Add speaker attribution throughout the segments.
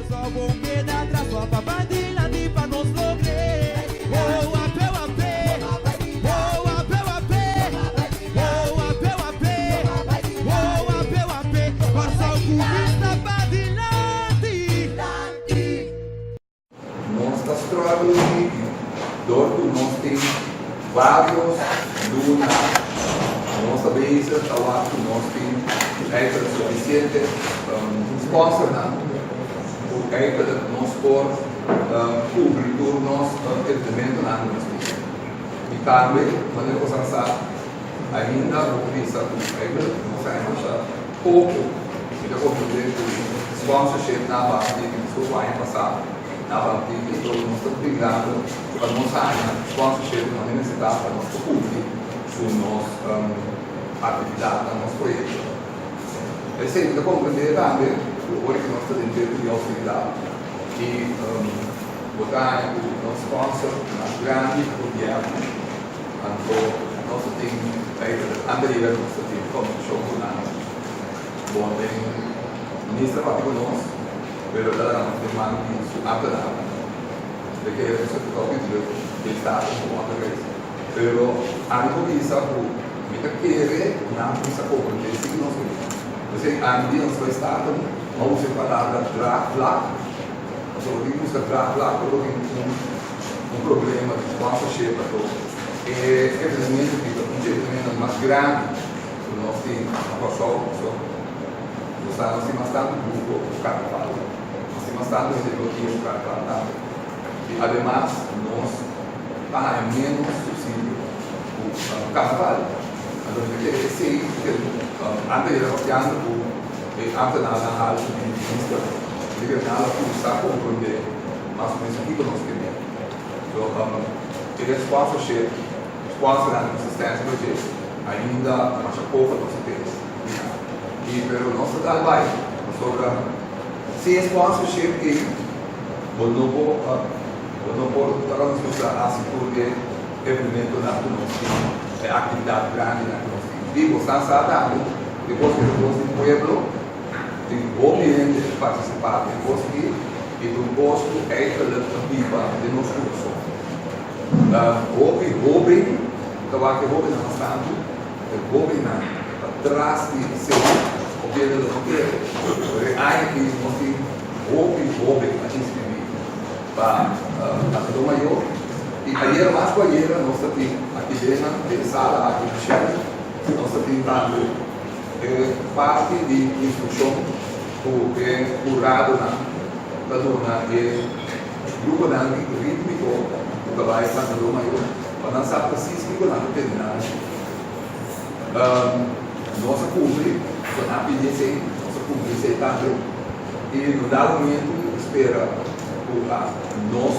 Speaker 1: Nos ta struggle hopi dor ku nos tin varios luna nos ta bezig ta wak ku nos tin eigenlijk sufisiente sponsornan ku eigenlijk nos por kubri tur nos evenementonan ku nos tin. I tambe manera ku sa ainda bo por bisa ku eigenlijk nos a haña poko. Mi ta komprendé ku sponsorship na base di su aña pasá na base di esto nos ta brindando pa nos haña sponsorship ku nos nesesitá pa nos por kumpli ku nos aktividatnan, nos proyektonan. Esei mi ta komprendé tambe ku ora ku nos ta den tempu di ousteridat i bo ta haña ku nos sponsor mas grandi ta gobièrnu, anto nos ta tin anterior nos ta tin kombershon ku nan. Bon den minister papia ku nos, pero el a laga nos den man di su ambtenaarnan. De ke nos a toka hopi druk den staten ku onderwijs. Pero ami por bisa ku mi ta kere nan kuminsa komprendé si ku nos ke. P'esei ami di nos bai staten a usa e palabra draagvlak, pasobra bo tin buska draagvlak ora bo tin un problema di sponsorship anto e evenemento ki ta un dje evenementonan mas grandi. Ku nos tin na Kòrsou paso bo sa nos tin mas tantu grupo ku karnaval, nos tin mas tantu hende blokia ku karnaval tambe i ademas nos ta haña ménos supsidio ku karnaval. Anto mi ta kere esei antes di papiando ku e ámtenarnan haltu di minister mi ta kere nan lo kuminsá komprondé mas o ménos kiko nos ke men. So e sponsorship, sponsornan di asistensia pa dje. Ainda masha poko nos a tene i pero nos ta dal bai pasobra sin e sponsorship ei bo no por bo no por ta nos bisa hasi tur e evenementonan ku nos tin e aktividat grandinan ku nos tin di bo san sa tambe di kos ku nos di pueblo tin hopi hende ta partisipá den kos aki i ta un kos ku eigenlijk ta biba den nos kurason. Hopi hoben ta wak e hobennan mas tantu, e hobennan ta tras di esei gobierno lo no kere. Pero e aña aki nos tin hopi hoben a inscribi pa Adulto Mayor y ayera mas cu ayera nos ta tin aki den den e sala aki na Shell nos ta tin tambe e parti di instruccion cu e huradonan ta duna e Gruponan rítmiko ku ta bai Santadó Mayor pa nan sa presis kiko nan ta tene nan. Nos a kumpli, so nan a pidi esei, nos a kumpli esei tambe. I no dado momentu mi ta spera ku nos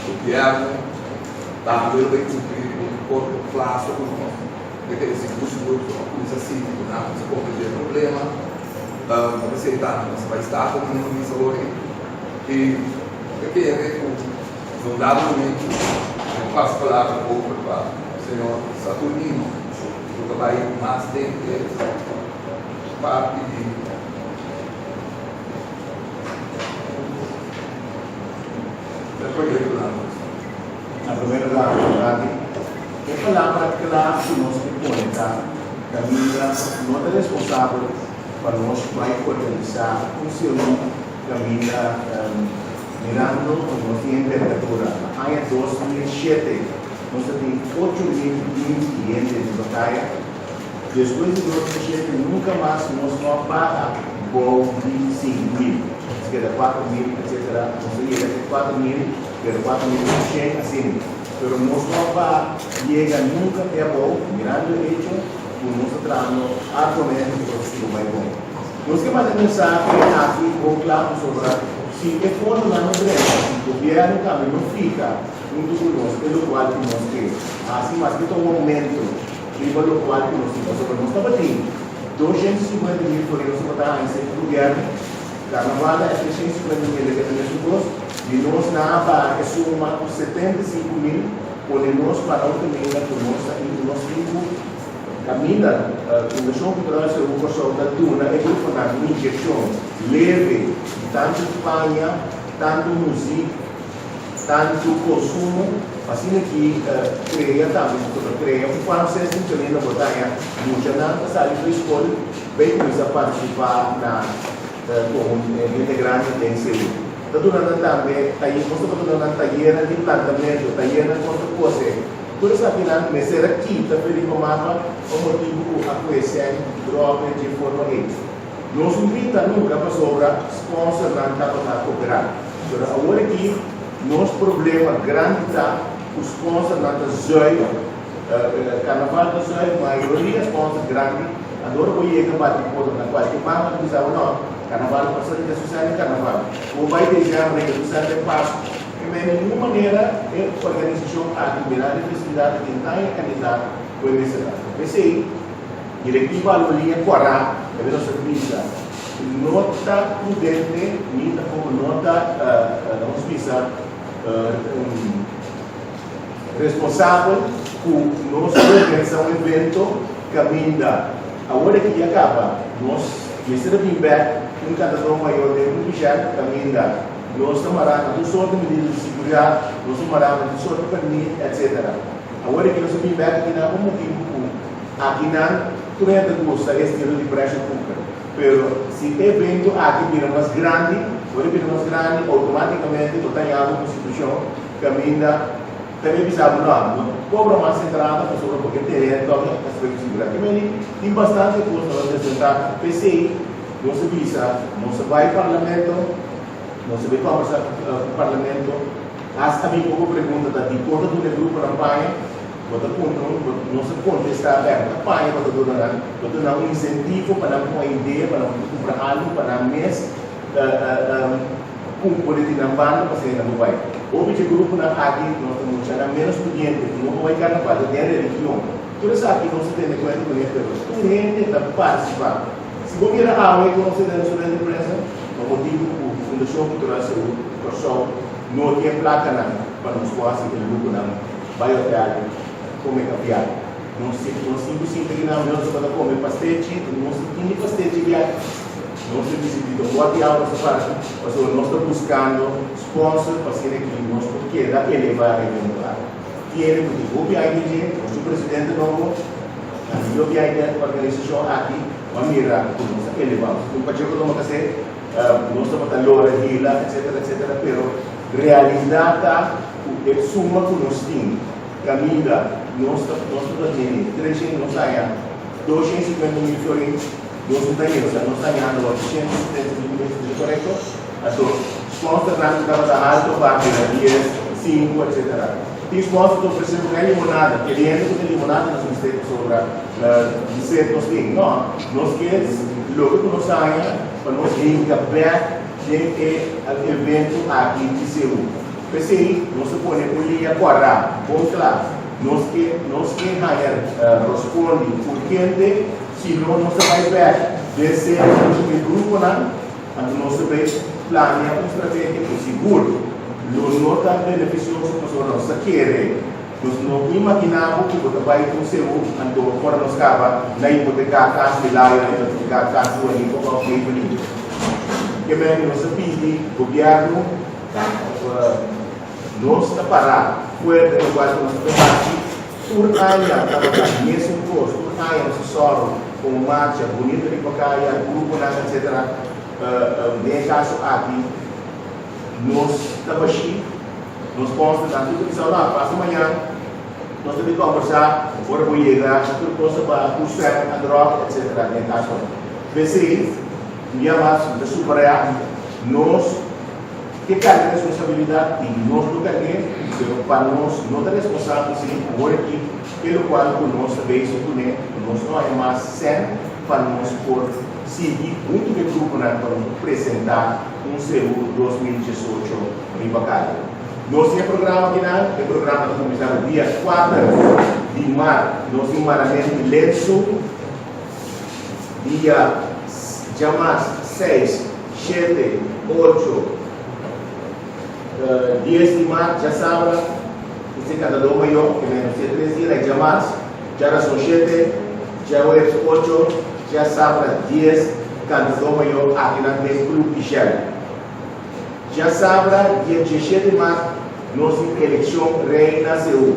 Speaker 1: gobièrnu tambe lo bai kumpli riba un korto plaso ku nos. Mi ta kere sigur sigur ku a kuminsá sinti ku nan a kuminsá komprendé e problema. Ta p'esei tambe nos a bai start ku nan kuminsá wor ei. I ta kere ku na un dado momento mi a pasa palabra over pa señor Saturnino ku ta bai mas den e parti di e proyektonan nos.
Speaker 2: Na primer lugar, Radi, e palabra kla ku nos ke pone ta kaminda no ta responsabel pa nos bai organisá un seun Caminda mirando cu nos tin envergadura na aña 2007 nos ta tin 8020 hende riba caya. Despues di 2007 nunca mas nos no a baha bou di 5000. Nos keda 4000 etcetera. Nos a yega te 4000 pero 4100 asina. Pero nos no a baha yega nunca te abou mirando e hecho cu nos ta trahando arduamente pa proceso bay bon. Nos ke manda mensahe aki bon kla pasobra si e fondonan no drenta, si gobièrnu tambe no fika huntu ku nos e lokual ku nos ke hasi maske ta un oumento riba lokual ku nos tin pasobra nos tabatin 250 mil florin nos tabata haña serka gobièrnu, karnaval ta e 350 mil e ta mesun kos di nos nan a baha e suma ku 75 mil pone nos para un kaminda ku nos ta nos tin ku. Kaminda Fundashon Kultural Seú Kòrsou ta duna e gruponan un inyekshon leve di tantu paña, tantu muzik, tantu konsumo, pa asina ki krea tambe ku ta krea un farm system kaminda bo ta haña muchanan ta sali for skol bai kuminsá partisipá na komo hende grandi den Seú. Ta duna nan tambe tayer, nos ta duna nan tayernan di plantamentu, tayernan kon ta kose. Tur esakinan mester a kita Felipe Mapa pa motibu ku a kue sèn dròpe dje forma ei. Nos no grita nunka pasobra sponsornan tabata koperá. Pero awor aki nos problema grandi ta ku sponsornan ta zùi, karnaval ta zùi, mayoria sponsor grandi, anto ora bo yega bati porta na kualke banko ta bisa bo no, karnaval pasa di ta susèn den karnaval. Bo bai desèmber ta susèn den Pasku. En bij ningun manera e organisashon aki mirá di festividat tin tan e kandidat ku e mester ta. P'esei, direktiva a lo liña kuará e nos a bisa ku no ta prudente ni tampoko no ta, nos bisa, responsabel ku nos organisa un evento kaminda awor aki ya kaba nos mester a bin bèk un kantadó mayor den un Michel kaminda Nos ta mará na tur sorto medida di siguridat, nos ta mará na tur sorto permit, etc. Awor aki nos a bin bek akinan pa motibu ku akinan tur hende ta gusta e estilo di pressure cooker. Pero si e evento aki bira mas grandi, ora e bira mas grandi outomaticamente bo ta haña bo ku situashon kaminda ta bay bisa bo no, no kobra mas entrada pasobra bo ke tene tòg e aspekto di siguridat. Ke meni tin bastante kos pa nos enfrentá. P'esei nos a bisa nos a bai parlamento. Nos a bai kòmbersá ku Parlamento. Hasta mi poko pregunta ta dikon ta duna e gruponan paña? Bo ta puntra un, bo nos a kontestá bèk, no ta paña bo ta duna nan, bo ta duna un insentivo pa nan pon idea, pa nan por kumpra algu pa nan mes pone di nan banda pa asina nan por bai. Hopi dje gruponan aki nos ta mucha nan ménos pudiente ku no por bai karnaval, ta den religion. Tur esaki nos ta tene kuenta kuné, pero tur hende ta partisipá. Si bo mira awe kon nos ta den nos rueda di prensa, pa motibu ku Fundashon Kultural Seú Kòrsou no tin e plakanan pa nos por hasi e luhonan bai hotel kome kaviar. Nos tin nos tin ku sinta kinan nos tabata kome pastechi, nos no tin ni pastechi biaha. Nos ta disidí ta bòt di awa nos ta parti pasobra nos ta buskando sponsor pa asina ki nos por keda elevá e evento aki. Kere ku tin hopi aña dje, nos su presidente nobo, Anto yo biaha den organisashon aki pa mira ku nos ta elevá. Un pacheco tuma kasé, nos tabata lora hila etcetera etcetera pero realidat ta ku e suma ku nos tin kaminda nos ta nos ta tene treshen nos haña 250.000 florin nos no ta haña osea nos ta hañando 870.000 pesos korekto? Anto sponsornan ku tabata alto pa bira dies, sinku etcetera. Tin sponsor ta ofresé ku e limonada, keriendo ku ta limonada nos mester pasobra di set nos tin. No, nos ke loke ku nos haña pa nos hinka bèk den e evento aki di Seú. P'esei nos ta pone un liña kuadrá, bon kla. Nos ke nos ke haña rospondi urgente, si no nos ta bai bèk den sede ku e gruponan. Anto nos ta bay plania un strategia cu sigur lo no ta beneficioso pasobra nos ta kere. Nos no imagina bo cu bo ta bay un seú anto ora nos caba na hipoteca cas di Laya, na hipoteca cas di Juanito of Evelyn. Ke mende nos ta pidi gobierno of nos ta para fuerte locual cu nos ta bay haci. Tur aña tabata mesun kos, tur aña nos a sòru pa un marcha bunita riba kaya, gruponan etc. Den e kaso aki nos ta bashí, nos sponsor nan tur ta bisa no, pasa mañan nos ta bin kòmbersá ora bo yega tur kos ta ba ku sèt a dròp etc. Den e kaso aki. P'esei un bia mas mi ta subrayá nos. Ke karga responsabilidat di nos lo karg'é, pero pa nos no ta responsabel si awor aki ke lokual ku nos ta bezig kuné, ku nos no haña mas sèn pa nos por sigui huntu ku e gruponan pa nos por presentá un Seú 2018 riba kaya. Nos tin e programa akinan, e programa ta kuminsá ku dia kuater di mart nos tin maramentu di lensu, dia djamas seis, shete, ocho, dies di mart, djasabra, esei kantadó mayó, ke menos di e tres dia, na djamars, djarason shete, Djaweps 8, djasabra 10, Kantadó Mayó akinan den Club Michel. Djasabra dia 17 mart nos tin elekshon Reina Seú.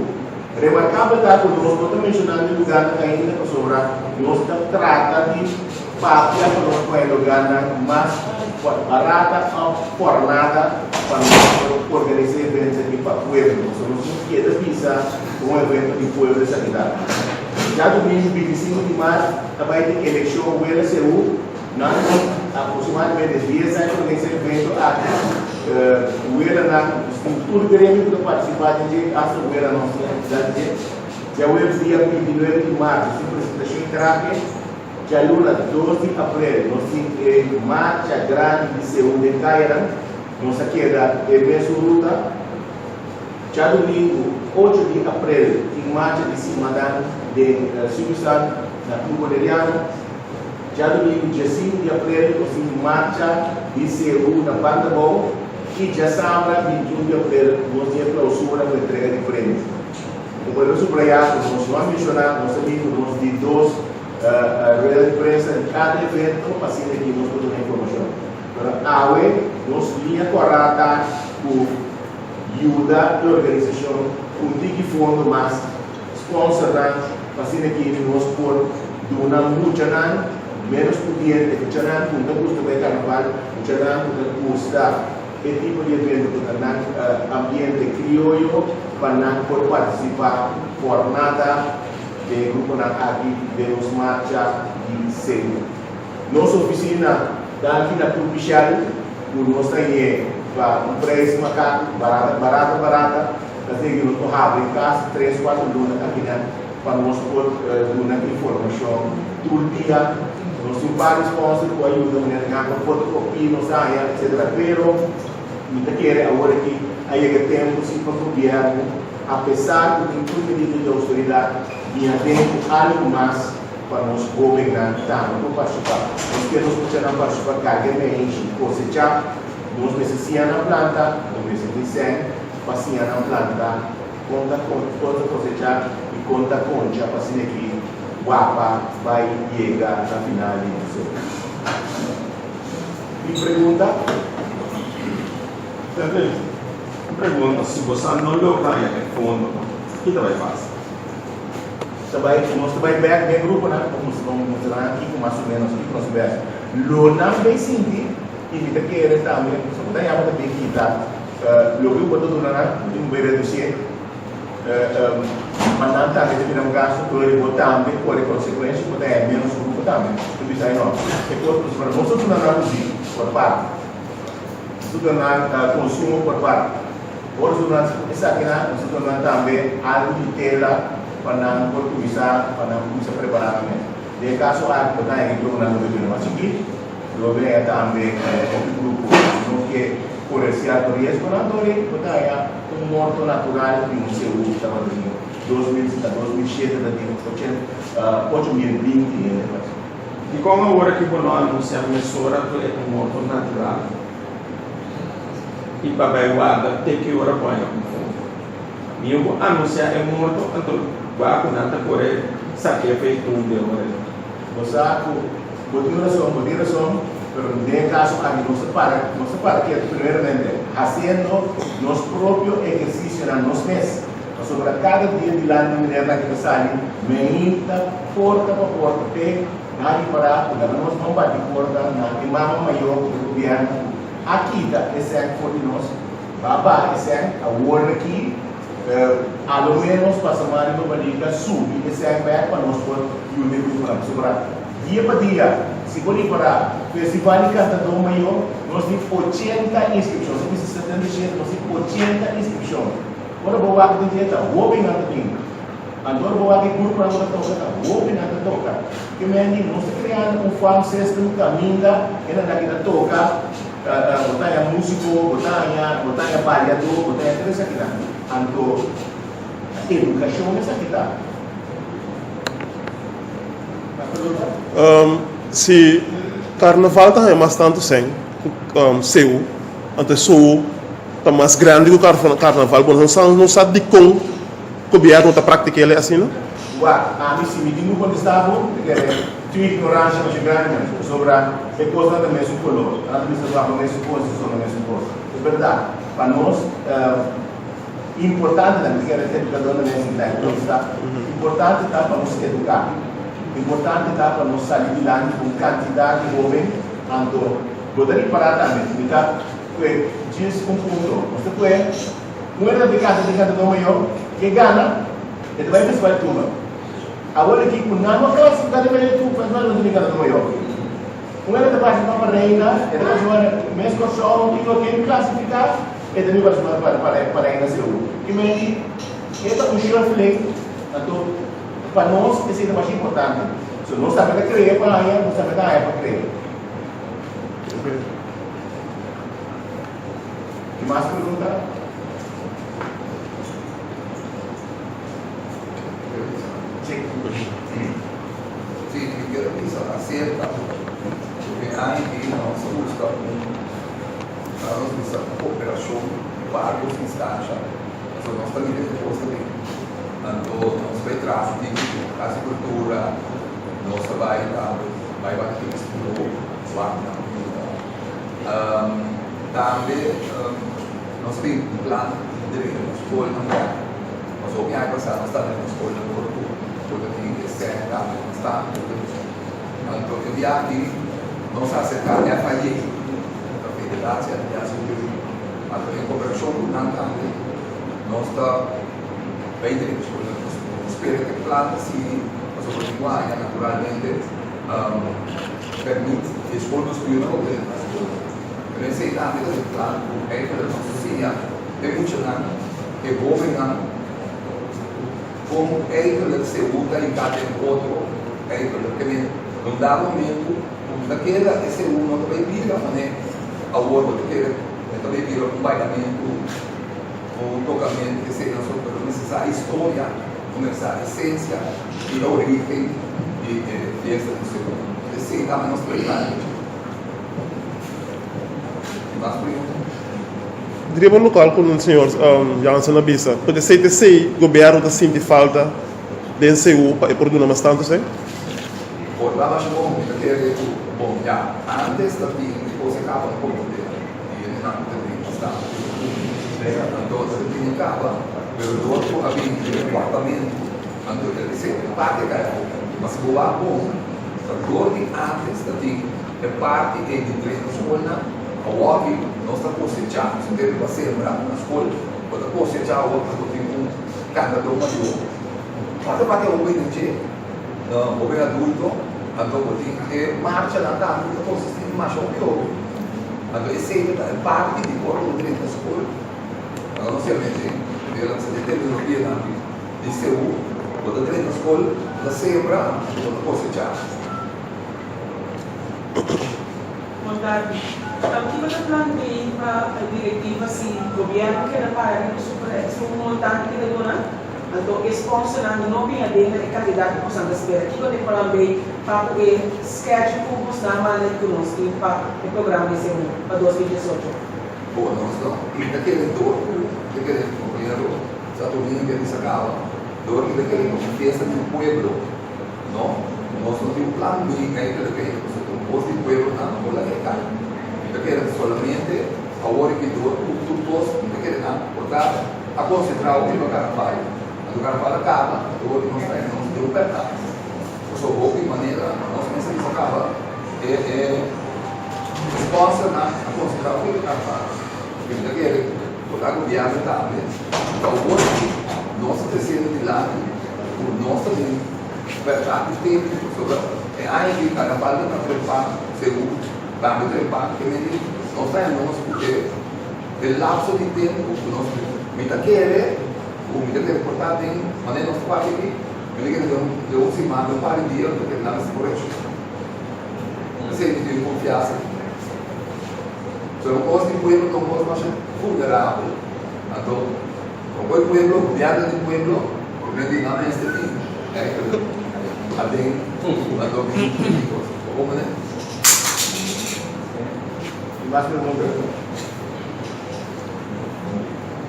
Speaker 2: Remarkabel ta ku nos no ta menshonando e lugánan ainda pasobra nos ta trata di papia pa nos pone lugánan mas barata òf pòrnada pa nos por organisá e evento esaki pa pueblo. Pasobra nos no keda bisa ku un evento di pueblo esaki ta. Djadumingu 25 di mart ta bai tin elekshon Wela Seú. Nan tin aproximadamente 10 aña organisa e evento aki. Welanan, nos tin tur gremio ku ta partisipá den dje, hasta wela nos tin aktividat den dje. Djaweps dia 29 di mart nos tin presentashon i trahe. Djaluna 2 di aprel nos tin e marcha grandi di Seú den kayanan. Nos a keda e mesun ruta. Djadumingu 8 di aprel tin marcha di simanan den Suisan na Club Boneriano. Djadumingu 15 di aprel nos tin marcha di Seru na Bandabou i djasabra 21 di aprel nos tin e klausura ku entrega di premio. Ta bolbe subrayá ku nos no a menshoná, nos a bin ku nos di dos rueda di prensa di kada evento pa asina aki nos por duna informashon. Pero awe nos liña kòrá ta ku yuda e organisashon ku un tiki fondo mas. Sponsornan pa asina ki nos por duna muchanan menos pudiente, muchanan ku no ta gusta bai karnaval, muchanan ku ta gusta e tipo di evento ku ta nan ambiente krioyo pa nan por partisipá fornada den e gruponan aki den nos marcha di seru. Nos ofisina danki na Club Michel ku nos ta h'e pa un preis makaku barata barata barata. Ta sigui nos por habri kas tres kuater luna akinan pa nos por duna informashon tur dia. Nos tin varios sponsor ku a yuda manera nan pa fotokopia nos haña etcetera pero mi ta kere awor aki a yega tempu si pa gobièrnu apesar ku tin tur medida di outoridat bin aden ku algu mas pa nos hóbennan tambe por partisipá. Nos ke nos muchanan partisipá karga e meishi kosechá nos mester siña nan planta nos mester tin sèn. Pa siña nan planta, kon ta kon ta kosechá i kon ta koncha pa asina ki wapa bai yega na final di edishon. Tin pregunta?
Speaker 3: Pepe, un pregunta, si bo sa no logra haña e fondo, ki ta bai pasa?
Speaker 2: Ta bai, nos ta bai bek den gruponan pa mustra mustra nan kiko mas o menos kiko nos ta bai hasi. Lo nan bai sinti i mi ta kere tambe, pasobra bo ta haña bo ta bin kita. Loke ku bo ta duna nan, bo tin ku bai redusié. Ma nan tambe ta bira un gastu dor di bo tambe kore konsekuensia ku bo ta haña ménos grupo tambe. Bo bisa, Ai no, e kos pasobra nos ta duna nan muzik por parti, nos ta duna nan konsumo por parti. Ora nos duna nan esakinan, nos ta duna nan tambe algu di tela pa nan por kuminsá, pa nan por kuminsá prepará nan mes. Den e kaso aki bo ta haña ki gruponan lo bai duna mas chikí, lo bai haña tambe hopi grupo no ke. Por e sierto riesgonan dor ei bo ta haña un morto natural di un seú tabata den 2000 na 2007 ta tin 8020 hende mas.
Speaker 3: Dikon awor aki bo no anunsiá mesora ku e ta morto natural i pa bai warda te ki ora bo haña un fondo? Mihó bo anunsiá e morto anto wak ku nan ta kore sak'é pa e tumbe ora ei.
Speaker 2: Bo sa ku Bo tin rason, bo tin rason, pero den e kaso aki nos ta para, nos ta para ketu primeramente hasiendo nos propio ehersisionan nos mes, pasobra kada dia dilanti meneer aki ta sali meinta porta pa porta p'e nan ripará ku laga nos ban bati porta na e mama mayor ku ta gobièrnu ku a kita e sèn for di nos, ba baha e sèn, awor aki a lo ménos pasa mas riba barika subi e sèn bèk pa nos por yuda e gruponan, pasobra. Dia pa dia, si bo ripará, Festival di Kantadó Mayó, nos tin 80 inskripshon. Si bisa 77, nos tin 80 inskripshon. Ora bo wak den dje, ta hóbennan ta bin. Anto ora bo wak e gruponan ku ta toka, ta hóbennan ta toka. Ke men di, nos ta kreando un farm system kaminda e nan aki ta toka, bo ta haña músiko, bo ta haña, bo ta haña baliadó, bo ta haña tur esakinan. Anto, edukashon esaki ta.
Speaker 4: Si karnaval ta haña mas tantu sèn ku seú, anto e seú ta mas grandi ku karnaval. Bo no sa dikon gobièrnu ta praktik'é asina?
Speaker 2: Wak, ami si mi tin ku kontestá bo, ta kere tin un ignoransha masha grandi mes, pasobra e kosnan ta mesun koló, nan ta bisa wak mesun kos i sona mesun kos. Es bèrdat, pa nos importante ta, mi ta kere edukadó na mes inta kontestá, importante ta pa nos eduká, importante ta pa nos sali dilanti ku un kantidat di hóben, anto bo ta ripará tambe, mi ta kue djis un punto, nos ta kue un hende ta bin kanta den kantadó mayó, ke gana, E ta bai festival di Tuba. Awor aki ku nan no klasifiká den medio di festival no ta bin kanta Nueva York. Un hende ta partisipá pa Reina, e ta partisipá mes Kòrsou, i loke e klasifiká e ta bin partisipá pa Reina Seú. Ki men di e ta un shuffling, anto pa nos esei ta masha importante. So nos tambe ta krea pa haña, nos tambe ta haña pa krea. Tin mas pregunta?
Speaker 1: Sí, mi quiero bisa acerca porque aña aki nos a busca un nos bisa un cooperacion cu varios instancia pasobra nos ta mira e cos ta bin anto nos bai traha di Casa di Cultura nos a bai tambe bai wak e estudio wak nan yuda tambe nos tin un plan di drecha nos skolnan bek. Pasobra hopi aña pasá nos tabata den nos skolnan ora ku bo ta tin e sèn tambe nos ta Anto e dia aki nos a aserká FIJ, ta Federatie Antiase Jeugd. Anto en koperashon ku nan tambe nos ta bai drecha skolnan. Nos spera ku e plan ta sigui pasobra tin ku haña naturalmente pèrmit di e skolbestuurnan pa bo drenta skol. Pero esei tambe ta den plan ku eigenlijk nos ta siña e muchanan, e hóbennan kon eigenlijk segun ta hinká den otro eigenlijk. Ke men un dado momentu ku bo ta keda e segun no ta bai bira manera awor bo ta kere e ta bai bira un bailamentu, un tokamentu esei nan so pero mester sa historia, bo mester sa esensia i e origen di e fiesta di segun. Esei tambe nos ta bai traha.
Speaker 4: Riba lokual ku señor Jansen a bisa, ku esei ta esei gobièrnu ta sinti falta den CU pa e por duna mas tantu esei?
Speaker 1: Por ta masha bon, mi ta kere ku bon ya antes ta tin e kos a kaba no komprondé di hendenan ku ta bin bastante anto ta tin e kaba pero dor ku a bin e reportamentu anto esei parte a kai afó ma si bo wak bon ta dor di antes ta tin E parti ei di drenta skolnan, awoki nos ta kosechá, nos ta debe pa sembra na skol, bo ta kosechá awor pasobra bo tin un kantadó mayó. Mas ta papia hopi den dje, hopi adulto, anto bo tin e marchanan tambe ku ta konsistí di masha hopi hopi. Anto esei ta e parti di ora bo drenta skol, no solamente e terminologianan di CU, bo ta drenta skol, bo ta sembra, bo ta kosechá.
Speaker 5: Bon tardi. Kiko ta plan B pa e direktiva si gobièrnu keda para riba su su montante ku ta duna? Anto e sponsornan no bin aden na e kantidat ku bosan ta spera. Kiko ta e plan B pa ku e schedule ku bosnan manda i ku nos tin pa e programa di segun pa 2018?
Speaker 1: Bo nos no. Mi ta kere dor ku ta kere compañero Saturnino ke bisa kaba dor mi ta kere nos fiesta di un pueblo. No, nos no tin un plan di eigenlijk e pasobra un bos di pueblo nan no por laga e kai. Mi ta kere solamente awor i dor ku tur kos mi ta kere nan por ta a konsentrá hopi riba Carnaval. Anto Carnaval a kaba anto hopi nos ta nos den un pèrtá. Pasobra hopi manera nos mester bisa kaba e e sponsornan a konsentrá hopi riba Carnaval. Mi ta kere por ta gobièrnu tambe ta awor ki nos ta tresiendo dilanti ku nos ta bin bèrdat di tempu pasobra e aña aki karnaval ta ta trempa segun tambe trempa ke mende nos ta haña nos ku e e lapso di tempu ku nos mi ta kere ku mi ta kere por ta den manera nos ta papia aki mi ta kere den den un siman den un par di dia mi ta kere nan mester korecho esei mi tin konfiansa so e un kos di pueblo ta un kos masha vulnerabel anto Como e pueblo, gobierno di pueblo, primer di nan mester tin eigenlijk aden anto bin di cos. Bo comprende?
Speaker 2: Tin mas pregunta?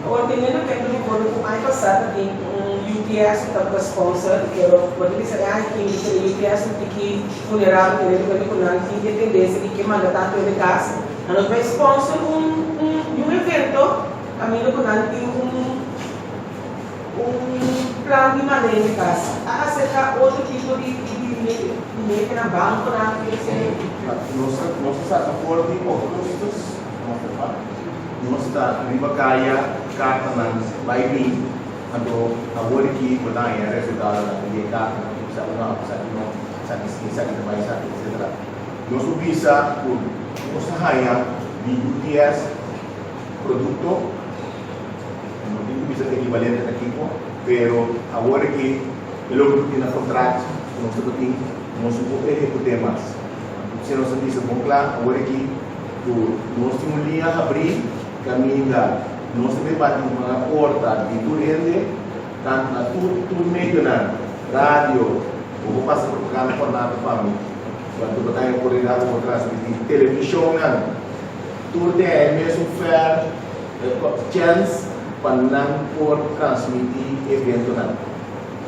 Speaker 5: Awor teniendo cuenta di por cu aña pasa ta tin un yu. UPS ku tabata sponsor i pero bo ta bisa e aña aki mi kere UPS un tiki vulnerabel teniendo kuenta ku nan tin e tendensia di ke manda tantu hende kas. A nos bai sponsor un un evento kaminda ku nan tin un un plan di manda hende kas. A aserka otro tipo di di metenan, bankonan, kiko esei.
Speaker 2: Nos nos a saka for di augustus. Nos ta riba kaya kartanan bai bin, anto awor aki bo ta haña resultadonan di e kartanan ku bisa no, esaki no, esaki si, esaki ta bai, esaki etcetera. Nos por bisa ku nos a haña di UPS produkto, no tin ku bisa ekivalente ta kiko, pero awor aki e loke ku tin na kontrakt ku nos tabatin nos no por ehekut'é mas. Anto nos a bisa bon kla awor aki. Ku nos tin un liña habrí kaminda nos ta bay bati na porta di tur hende, tantu na tur tur medionan, radio, bo por pasa propaganda pa nada pa mi, cuanto bo ta haña oportunidad bo por transmiti, televishonnan, tur den e mesun fair chens pa nan por transmiti eventonan.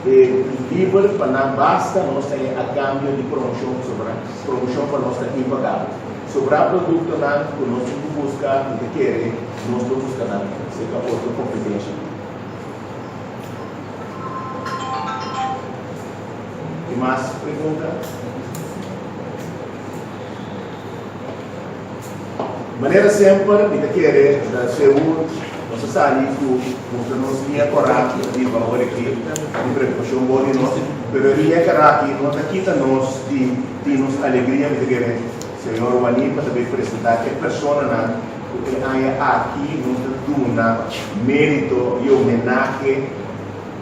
Speaker 2: E liber pa nan basta nos ta e a cambio di promoshon sobra promoshon pa nos ta impagabel. Sobra productonan cu nos tin cu busca mi ta kere nos lo busca nan cerca otro competencia. Tin mas pregunta? Manera semper mi ta kere ta segur nos a sali ku mustra nos liña kòrá di awor aki di preokupashon bon di nos, pero e liña kòrá aki no ta kita nos di tin nos alegria. Mi ta kere señor Juanita ta bay presentá e personanan ku e aña aki nos ta duna mérito i homenahe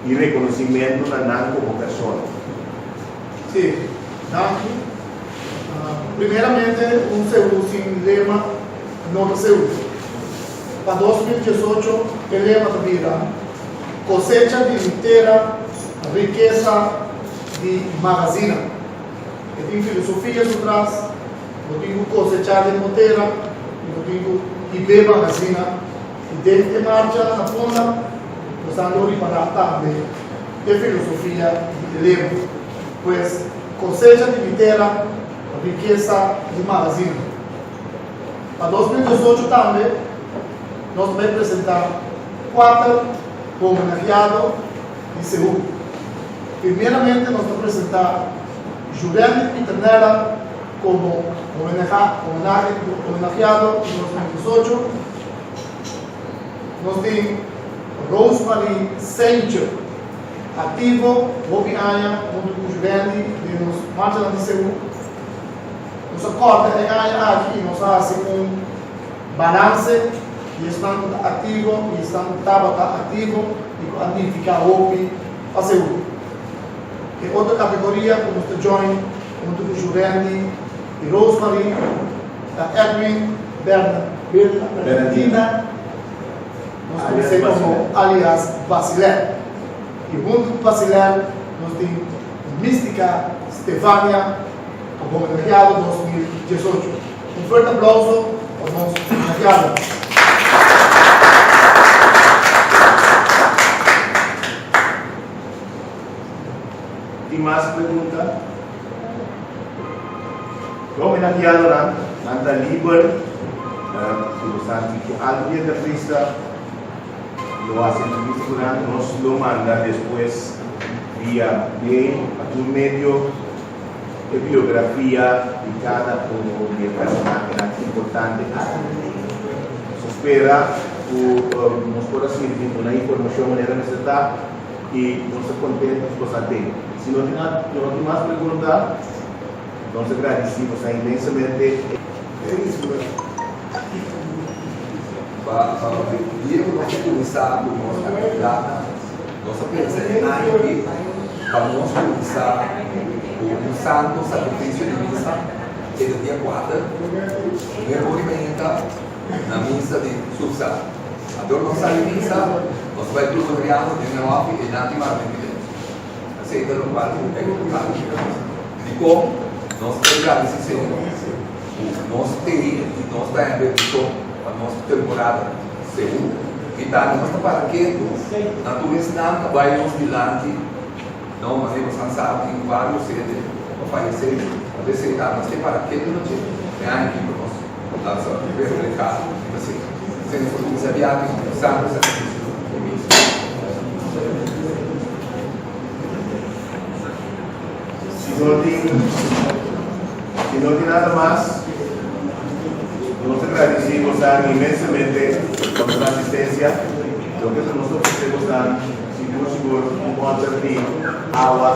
Speaker 2: i rekonosimentu na nan komo persona.
Speaker 6: Sí, danki. Primeramente un seú sin lema no ta seú. Pa 2018 e lema ta bira, Kosecha di mi tera, rikesa di magazina. E tin filosofia su tras, bo tin ku kosechá den bo tera i bo tin ku hib'é magazina. I den e marcha na Punda nos a lo ripará tambe e filosofia di e lema. Pues, kosecha di mi tera, rikesa di magazina. Pa 2018 tambe nos ta bai presentá kuater homenahiado di Seú. Primeramente nos ta presentá Jurendi Pieternella komo homenahiado di 2018. Nos tin Rosemarie Sentje. Aktivo hopi aña huntu ku Juvendi den nos marchanan di Seú. Nos a kòrta e aña aki i nos a hasi un balanse di esnan ku ta aktivo i esnan ku tabata aktivo i ku a nifiká hopi pa Seú. E otro kategoria ku nos ta join huntu ku Juvendi i Rosemarie ta Edwin Bernardina. Nos konosé komo alias Basiler. I huntu ku Basiler nos tin Mística Stefania pa homenajeado 2018. Un fuerte aplauso pa nos homenajeadonan.
Speaker 2: Tin mas pregunta? E homenajeadonan nan ta liber si bo sa di ki algu di entrevista lo hasi entrevista ku nan, nos lo manda despues via mail pa tur medio e biografia di kada uno di e personahenan importante aki. Nos ta spera ku nos por a sirbi duna informashon manera mester ta i nos ta kontento ku bo sa den. Si no tin no tin mas pregunta, nos ta gradisí boso inmensamente.
Speaker 1: Pa dia ku nos a kuminsá ku nos aktividatnan, nos a pensa e aña aki pa nos kuminsá ku un santo sakrifisio di misa e ta dia kuater, primer ora di mainta na misa di Susa. Anto nos sali misa, nos bai tur Adriano den e hòfi e nan tin marmenti. Esei ta lokual ku ta importante. Dikon nos ta gradisí Señor ku nos tei i nos ta hende bendishon pa nos temporada seú? I tambe nos ta para ketu na tur esnan ta bai nos dilanti, no, manera bosan sa tin varios hende ku a fayesé, a bes ta nos ke para ketu na dje e aña aki pa nos lansa reflehá riba esei. Esei nos ta kuminsá biaha ku santu sakrifisio di misa.
Speaker 2: Si no tin si no tin nada mas, nos ta gradisí bosan inmensamente pa boso asistencia. Loke ta nos ta ofresé bosan sigur sigur un bòter di awa.